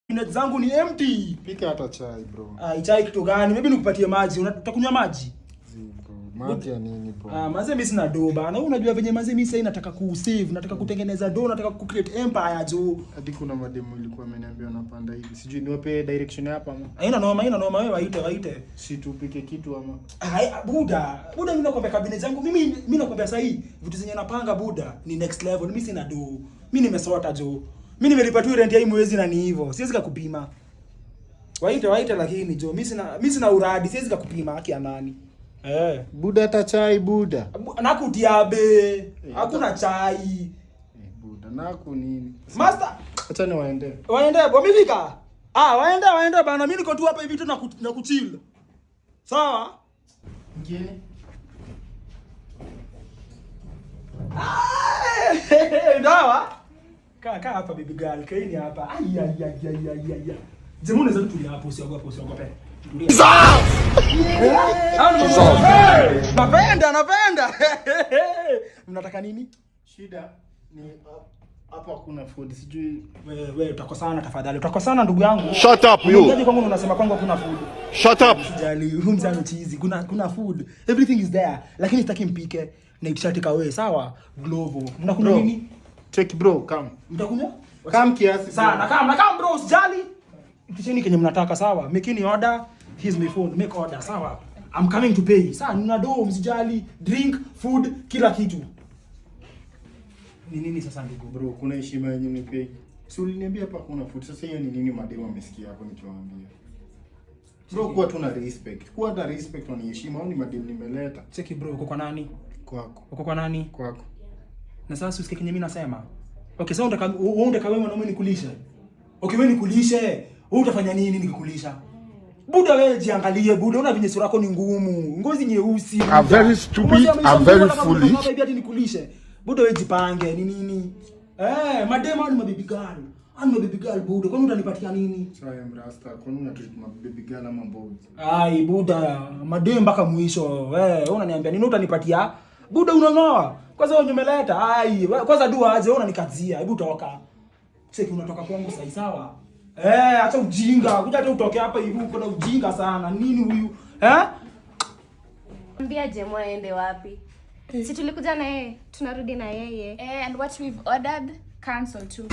Cabinet zangu ni empty. Pika hata chai, bro. Ah, chai kitu gani? Maybe nikupatie maji. Utakunywa maji? Zi, bro. Maji ya nini, bro? Ah, maze mimi sina do bana. Wewe unajua venye maze mimi sasa nataka ku save, nataka kutengeneza do, nataka ku create empire jo. Hadi kuna mademu ilikuwa ameniambia wanapanda hivi. Sijui niwape direction hapa ama. Haina noma, haina noma, wewe waite, waite. Si tupike kitu ama. Ai, buda, buda mimi nakwambia cabinet zangu, mimi nakwambia sasa hii vitu zenye napanga, buda, ni next level. Mimi sina do. Mimi nimesota jo. Mimi nimelipa tu rent ya hii mwezi na ni hivyo. Siwezi kukupima. Waite, waite, lakini jo, mimi sina uradi, siwezi kukupima, haki ya nani. Eh. Buda, hata chai, buda. Nakutiabe. Hakuna chai. Eh, buda, naku nini? Master, Acha niwaende. Waende, wamefika? Ah, waende, waende bana. Mimi niko tu hapa hivi tu na kuchill. Sawa? Ngine. Ah, dawa. Kaa kaa hapa, baby girl, kaini hapa. Ai ai ai ai ai ai. Jemu, unaweza tulia hapo, usiogope, usiogope. Tulia. Ah, napenda, napenda. Mnataka nini? Shida ni hapa hakuna food. Sijui. Wewe wewe utakosana tafadhali. Utakosana, ndugu yangu. Shut up, you. Unaingiaje kwangu na unasema kwangu hakuna food? Shut up. Sijali, huyu mzee amechizi. Kuna food. Everything is there. Lakini sitaki mpike. Naitisha take away, sawa? Glovo. Mnakunywa Bro. nini? Check, bro, come. Mtakunywa? Come kiasi. Sawa, Bro. nakam, nakam, bro, usijali. Itisheni kenye mnataka, sawa? Makini order. Here's my phone. Make order, sawa? I'm coming to pay. Sawa, nina do, msijali. Drink, food, kila kitu. Ni nini sasa, ndugu? Bro, kuna heshima yenye unipei. Si uliniambia hapa hakuna food. Sasa hiyo ni nini mademu amesikia hapo nikiwaambia? Bro, kuwa tu na respect. Kuwa na respect na heshima. Au ni mademu nimeleta Cheki, bro, uko kwa nani? Kwako. Uko kwa nani? Kwako. Na sasa usikie kenye mimi nasema. Okay, sasa unataka wewe unataka wewe mwanaume nikulishe? Okay, wewe nikulishe. Wewe utafanya nini nikikulisha? Buda, wewe jiangalie, buda, una venye sura yako ni ngumu, ngozi nyeusi. I'm very stupid, I'm very foolish. Hivi hadi nikulishe. Buda, wewe jipange, ni nini? Eh, madema ni mababy girl. Ani mababy girl, buda, kwani utanipatia nini? Sawa, mrasta, kwani una treat ma baby girl ama mbozi? Ai, buda, madem mpaka mwisho. Wewe unaniambia nini utanipatia? Buda, unang'oa. Kwanza wewe umeleta. Ai, kwanza dua aje, wewe unanikazia. Hebu toka. Cheki, unatoka kwangu sasa, sawa? Eh, acha ujinga. Kuja hata utoke hapa hivi, uko na ujinga sana. Nini huyu? Eh? Ambia Jemo aende wapi? Si tulikuja na yeye, tunarudi na yeye. Eh, and what we've ordered, cancel too.